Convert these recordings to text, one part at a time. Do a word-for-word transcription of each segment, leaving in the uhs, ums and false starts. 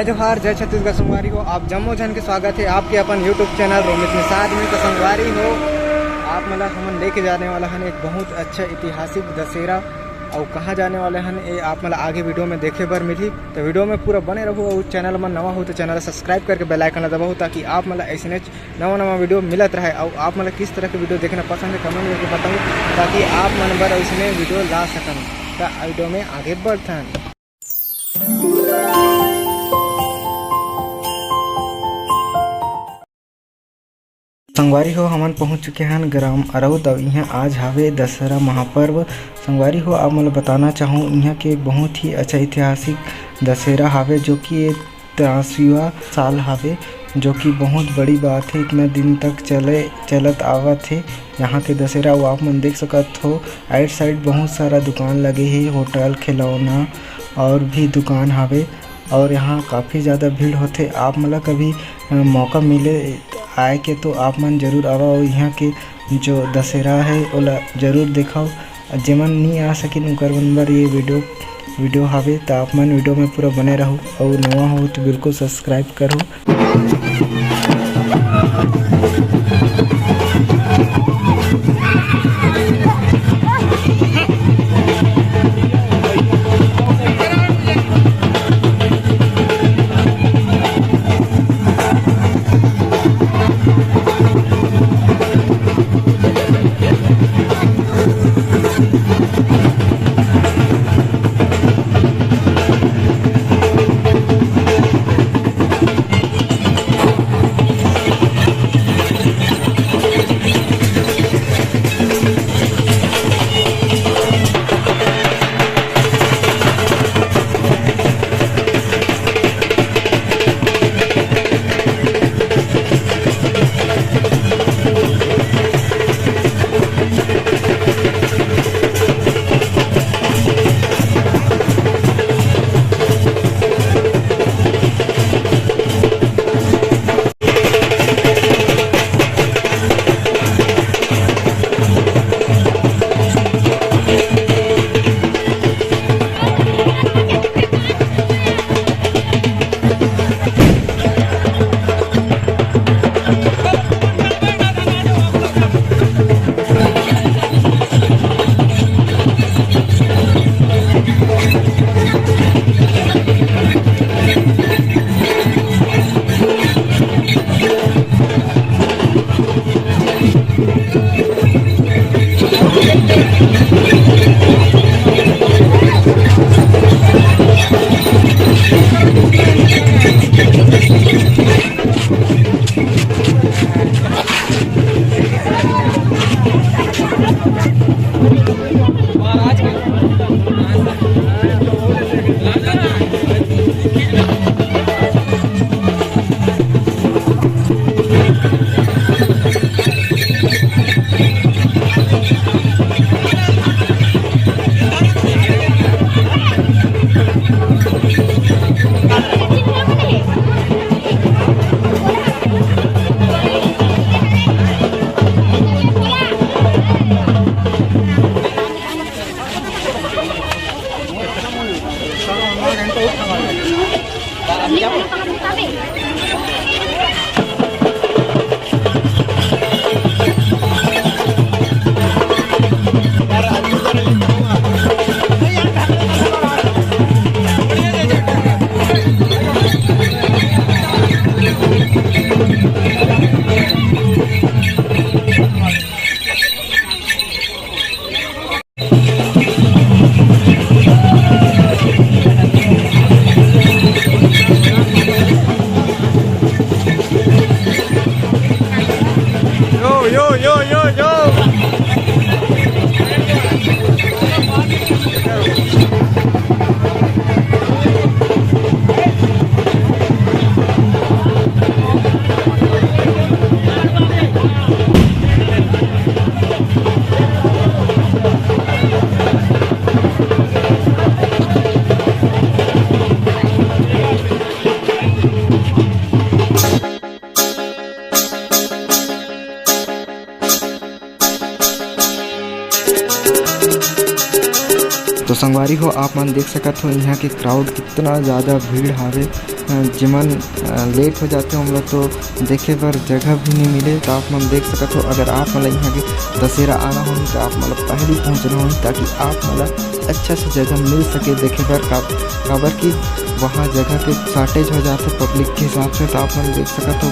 जोहार, जय छत्तीसगढ़ संगवारी हो, आप जम्मो झन के स्वागत हे आपके अपन YouTube चैनल रोमित निषाद में। तो संगवारी हो, आप मन ला हमन लेके जाने वाला हन एक बहुत अच्छा ऐतिहासिक दशहरा, अउ कहाँ जाने वाले हन, ये आप मन ला आगे वीडियो में देखे बर मिलही। तो वीडियो में पूरा बने रहू, अउ चैनल में नवा हो तो चैनल ला सब्सक्राइब करके बेल आइकन ला दबाओ, ताकि आप मन ला ऐसने नवा नवा वीडियो मिलत रहे। अउ आप मन ला किस तरह के वीडियो देखना पसंद है, कमेंट करके बताओ, ताकि आप मन बर ऐसने वीडियो ला सकन। तो वीडियो में आगे बढ़थन। संगवारी हो, हमन पहुंच चुके हन ग्राम अरौद, अउ इहां आज हावे दशहरा महापर्व। संगवारी हो, आप मन ल बताना चाहूँ, इहां के बहुत ही अच्छा ऐतिहासिक दशहरा हावे, जो कि ये तिरासीवा साल हावे, जो कि बहुत बड़ी बात है। इतना दिन तक चले, चलत आवत है यहाँ के दशहरा। वो आप मन देख सकत हो, आइट साइड बहुत सारा दुकान लगे हे, होटल, खिलौना और भी दुकान हावे। और यहाँ काफ़ी ज़्यादा भीड़ होथे। आप मन ला कभी, अ, मौका मिले आए के, तो आप मन जरूर आवा और यहाँ के जो दशहरा है, ओला जरूर देखव। जेमन नहीं आ सकिन, उनकर मन बर ये वीडियो, वीडियो हावे, त आप मन वीडियो में पूरा बने रहू। और नवा हो तो बिल्कुल सब्सक्राइब करू। तो संगवारी हो, आप मन देख सकत हो, यहाँ के क्राउड कितना ज़्यादा भीड़ हावे। अ, जेमन, अ, लेट हो जाथे, ओमन ला तो देखे बर जगह भी नहीं मिले। तो आप मन देख सकत हो, अगर आप मन ला यहाँ के दशहरा आना होही, तो आप मन ला पहली पहुँचना होही, ताकि आप मन ला अच्छा से जगह मिल सके देखे बर। का-, काबर कि वहाँ जगह के शॉर्टेज हो जाथे पब्लिक के हिसाब से। तो आप मन देख सकत हो,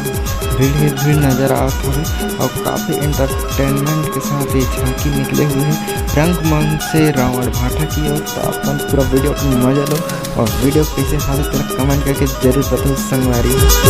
भीड़ ही भीड़ नजर आवत हवे और काफ़ी एंटरटेनमेंट के साथ ये झांकी निकले हुए हैं रंगमंच से रावण भाटा की ओर। तो आप मन पूरा वीडियो को मजा लो। और वीडियो कैसे हाल तेला कमेंट करके जरूर बताओ संगवारी।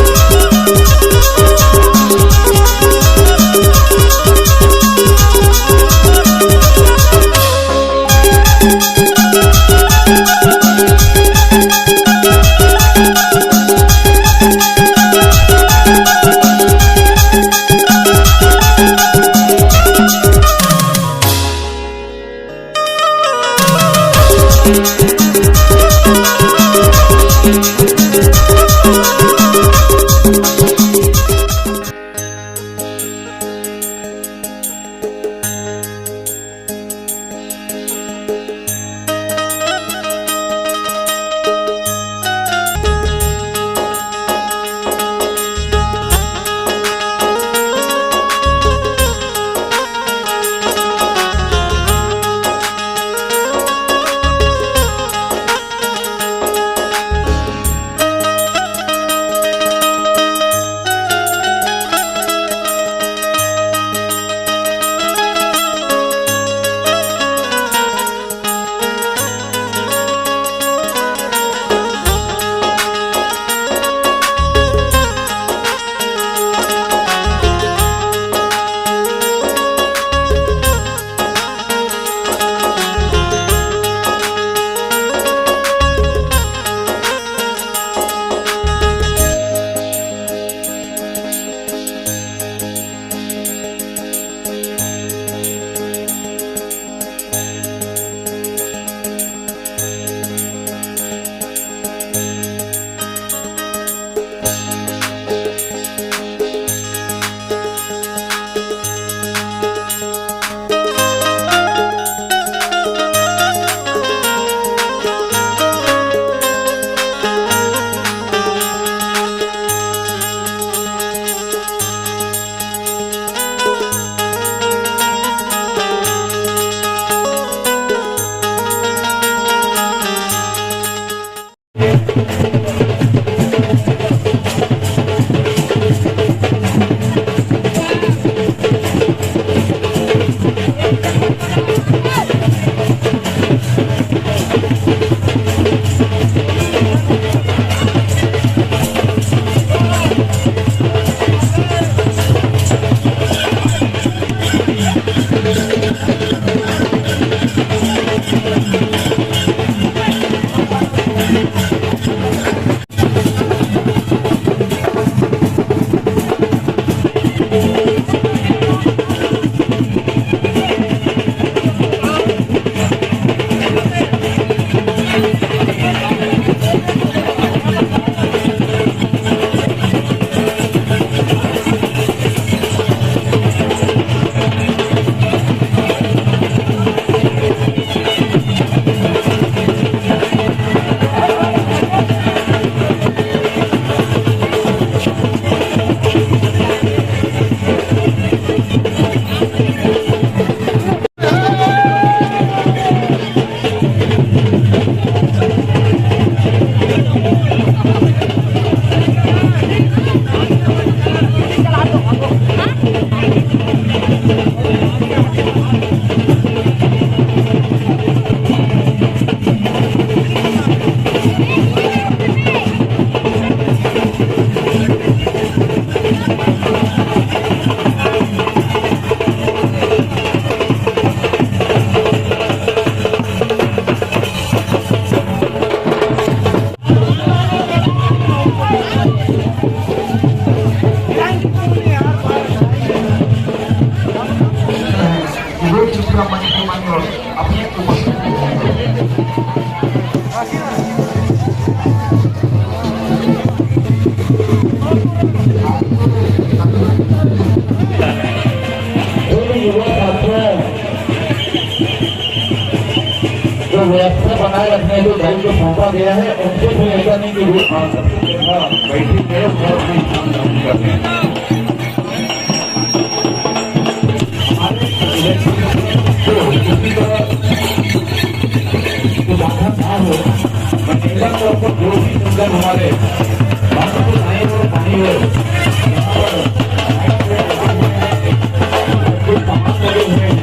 व्यवस्था बनाए रखने के दायित्व सौंपा गया है, उनसे भी ऐसा नहीं कि वो आ सकते हैं, बैठे गए और भी काम करते हैं। हमारे इलेक्शन को किसी तरह तो बाधा ना हो, महिला को जो भी संगठन हमारे बात को दाएं और बाएं हो, यहाँ पर जो सामान लगे हुए हैं,